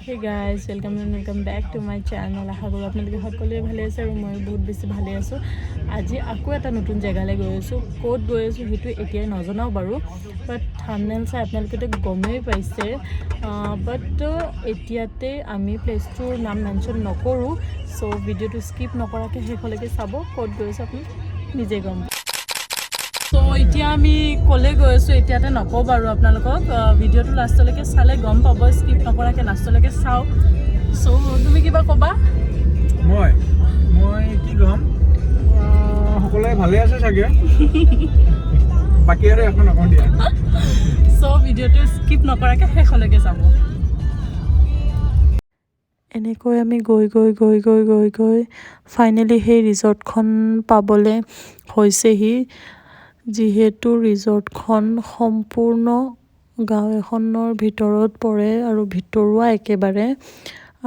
Hey guys, welcome and welcome back to my channel. আশা কৰোঁ আপোনালোকে সকলোৱে ভালে আছে আৰু ময়ো বহুত বেছি ভালে আছোঁ। আজি আকৌ এটা নতুন জেগালৈ গৈ আছোঁ। ক'ত গৈ আছোঁ সেইটো এতিয়াই নজনাওঁ বাৰু, বাট থামনেল চাই আপোনালোকেতো গমেই পাইছে। বাট এতিয়াতে আমি প্লেচটোৰ নাম মেনশ্যন নকৰোঁ। চ' ভিডিঅ'টো স্কিপ নকৰাকৈ শেষলৈকে চাব, ক'ত গৈ আছোঁ আপুনি নিজে গম পাব। চ' এতিয়া আমি ক'লৈ গৈ আছোঁ এতিয়াতে নকওঁ বাৰু আপোনালোকক। ভিডিঅ'টো লাষ্টলৈকে চালে গম পাব। স্কিপ নকৰাকৈ লাষ্টলৈকে চাওক। চ' তুমি কিবা ক'বা? মই মই কি ক'ম? সকলোৱে ভালে আছে চাগে। বাকী আৰু একো নকওঁ দিয়া। চ' ভিডিঅ'টো স্কিপ নকৰাকৈ শেষলৈকে চাব। এনেকৈ আমি গৈ গৈ গৈ গৈ গৈ গৈ ফাইনেলি সেই ৰিজৰ্টখন পাবলৈ হৈছেহি। যিহেতু ৰিজৰ্টখন সম্পূৰ্ণ গাঁও এখনৰ ভিতৰত পৰে আৰু ভিতৰুৱা একেবাৰে,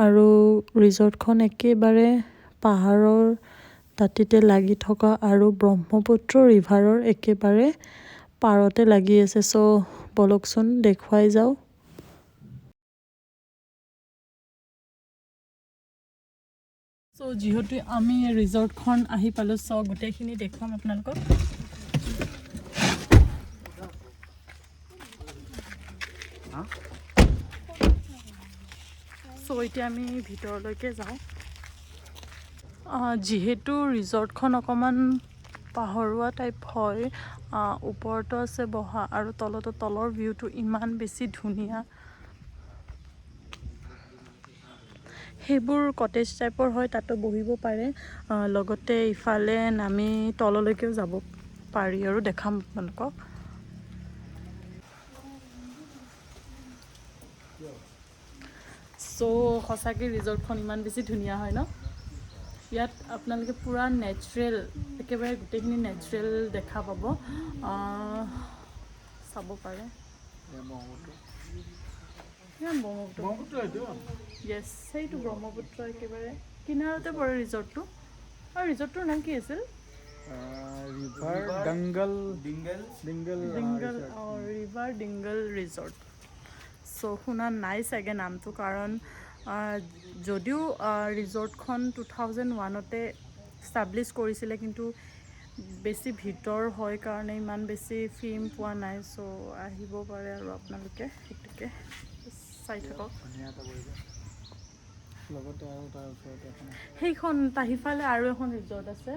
আৰু ৰিজৰ্টখন একেবাৰে পাহাৰৰ দাঁতিতে লাগি থকা আৰু ব্ৰহ্মপুত্ৰ ৰিভাৰৰ একেবাৰে পাৰতে লাগি আছে। চ' ব'লকচোন, দেখুৱাই যাওঁ। চ' যিহেতু আমি ৰিজৰ্টখন আহি পালোঁ, চ' গোটেইখিনি দেখুৱাম আপোনালোকক। চ' এতিয়া আমি ভিতৰলৈকে যাওঁ। যিহেতু ৰিজৰ্টখন অকণমান পাহৰুৱা টাইপ হয়, ওপৰতো আছে বহা আৰু তলতো, তলৰ ভিউটো ইমান বেছি ধুনীয়া। সেইবোৰ কটেজ টাইপৰ হয়, তাতো বহিব পাৰে। লগতে ইফালে নামি তললৈকেও যাব পাৰি আৰু দেখাম আপোনালোকক। চ' সঁচাকৈ ৰিজৰ্টখন ইমান বেছি ধুনীয়া হয় ন? ইয়াত আপোনালোকে পূৰা নেচাৰেল, একেবাৰে গোটেইখিনি নেচাৰেল দেখা পাব। চাব পাৰে। ইমান ব্ৰহ্মপুত্ৰ। ব্ৰহ্মপুত্ৰ এইটো। য়েছ, সেইটো ব্ৰহ্মপুত্ৰ একেবাৰে কিনাৰতে পৰে ৰিজৰ্টটো। আৰু ৰিজৰ্টটোৰ নাম কি আছিল? ৰিভাৰ ডংগল। ডিংগল। ডিংগল। ডিংগল, অঁ, ৰিভাৰ ডিংগল ৰিজৰ্ট। চ' শুনা নাই চাগে নামটো, কাৰণ যদিও ৰিজৰ্টখন 2001তে ষ্টাব্লিছ কৰিছিলে, কিন্তু বেছি ভিতৰ হয় কাৰণে ইমান বেছি ফেম পোৱা নাই। চ' আহিব পাৰে আৰু আপোনালোকে, সেইটোকে চাই থাকক। ধুনীয়া এটা পৰিৱেশ, লগতে আৰু তাৰ ওচৰতে এখন আছে। সেইখন তাৰ সিফালে আৰু এখন ৰিজৰ্ট আছে।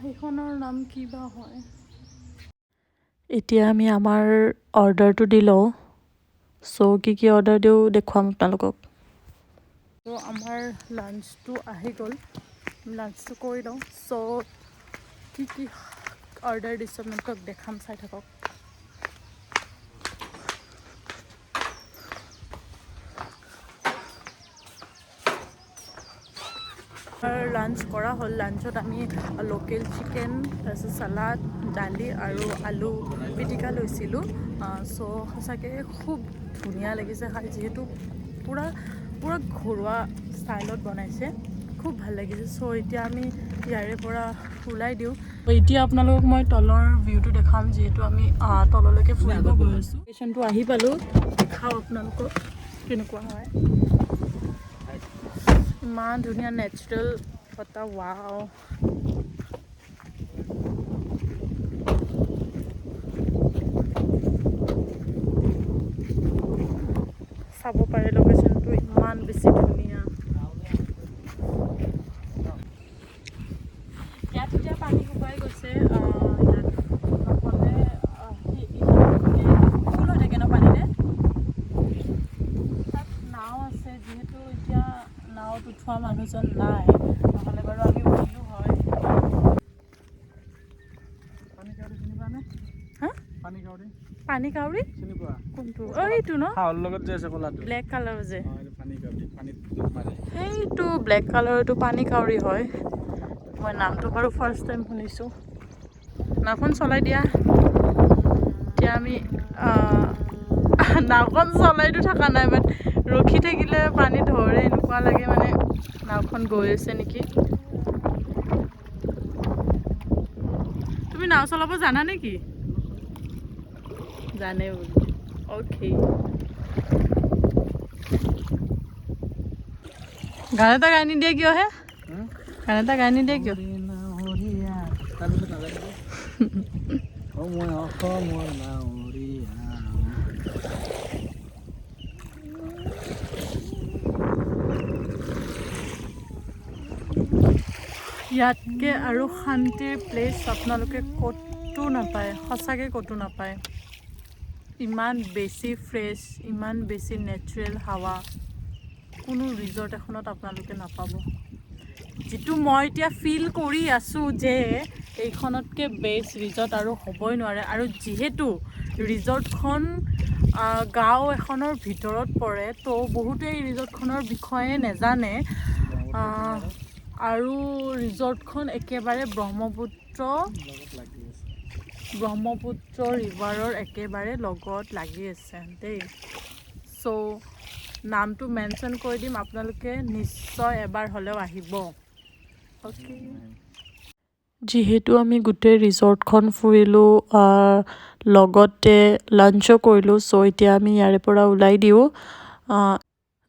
সেইখনৰ নাম কি বা হয়। এতিয়া আমি আমাৰ অৰ্ডাৰটো দি লওঁ। চ' কি কি অৰ্ডাৰ দিওঁ দেখুৱাম আপোনালোকক। ত' আমাৰ লাঞ্চটো আহি গ'ল, লাঞ্চটো কৰি লওঁ। চ' কি কি অৰ্ডাৰ দিছোঁ আপোনালোকক দেখাম, চাই থাকক। লাঞ্চ কৰা হ'ল। লাঞ্চত আমি লোকেল চিকেন, তাৰপিছত চালাড, দালি আৰু আলু পিটিকা লৈছিলোঁ। চ' সঁচাকৈ খুব ধুনীয়া লাগিছে খাই, যিহেতু পূৰা পূৰা ঘৰুৱা ষ্টাইলত বনাইছে, খুব ভাল লাগিছে। চ' এতিয়া আমি ইয়াৰে পৰা ওলাই দিওঁ। এতিয়া আপোনালোকক মই তলৰ ভিউটো দেখাম, যিহেতু আমি তললৈকে ফুৰিব গৈ আছোঁ। লোকেশ্যনটো আহি পালোঁ, দেখাওঁ আপোনালোকক কেনেকুৱা হয়। ইমান ধুনীয়া নেচাৰেল বতাহ, ৱাও! চাব পাৰে, লোকেশ্যনটো ইমান বেছি ধুনীয়া। ইয়াত এতিয়া পানী শুকাই গৈছে। ইয়াত নহ'লে ফুল হৈ থাকে ন পানীতে। তাত নাও আছে, যিহেতু এতিয়া নাৱত উঠোৱা মানুহজন নাই, নহ'লে বাৰু আমি উঠিলোঁ হয়। পানী কাউৰী চিনি পোৱা নে? হা? পানী কাউৰী। পানী কাউৰী? চিনি পোৱা? কোনটো? অ, এইটো ন? হাঁহৰ লগত যে আছে ক'লাটো। ব্লেক কালাৰ যে? অঁ, এইটো পানী কাউৰী, পানীত ডুব মাৰে। সেইটো ব্লেক কালাৰটো পানী কাউৰী হয়। মই নামটো বাৰু ফাৰ্ষ্ট টাইম শুনিছোঁ। নাওখন চলাই দিয়া। এতিয়া আমি নাওখন চলাইতো থকা নাই, বাট ৰখি থাকিলে পানী ধৰে, এনেকুৱা লাগে মানে নাওখন গৈ আছে নেকি। তুমি নাও চলাব জানা নেকি? জানে বোলে। অ'কে। গান এটা গাই নিদিয়ে কিয় হে? হুম? গান এটা গাই নিদিয়ে কিয়? নাৱৰীয়া, তাৰপিছত নাজানো। অ, মই অসমৰ নাৱৰীয়া। ইয়াতকৈ আৰু শান্তিৰ প্লেচ আপোনালোকে ক'তো নাপায়, সঁচাকৈ ক'তো নাপায়। ইমান বেছি ফ্ৰেছ, ইমান বেছি নেচাৰেল হাৱা কোনো ৰিজৰ্ট এখনত আপোনালোকে নাপাব। যিটো মই এতিয়া ফিল কৰি আছোঁ যে এইখনতকৈ বেষ্ট ৰিজৰ্ট আৰু হ'বই নোৱাৰে। আৰু যিহেতু ৰিজৰ্টখন গাঁও এখনৰ ভিতৰত পৰে, তো বহুতে এই ৰিজৰ্টখনৰ বিষয়ে নেজানে। আৰু ৰিজৰ্টখন একেবাৰে ব্ৰহ্মপুত্ৰ লগত লাগি আছে। ব্ৰহ্মপুত্ৰ ৰিভাৰৰ একেবাৰে লগত লাগি আছে দেই। চ' নামটো মেনশ্যন কৰি দিম, আপোনালোকে নিশ্চয় এবাৰ হ'লেও আহিব। অ'কে, যিহেতু আমি গোটেই ৰিজৰ্টখন ফুৰিলোঁ, লগতে লাঞ্চো কৰিলোঁ, চ' এতিয়া আমি ইয়াৰে পৰা ওলাই দিওঁ।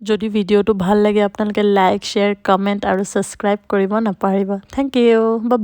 যদি ভিডিঅ'টো ভাল লাগে, আপোনালোকে লাইক, শ্বেয়াৰ, কমেণ্ট আৰু ছাবস্ক্ৰাইব কৰিব নাপাহৰিব। Thank you, bye.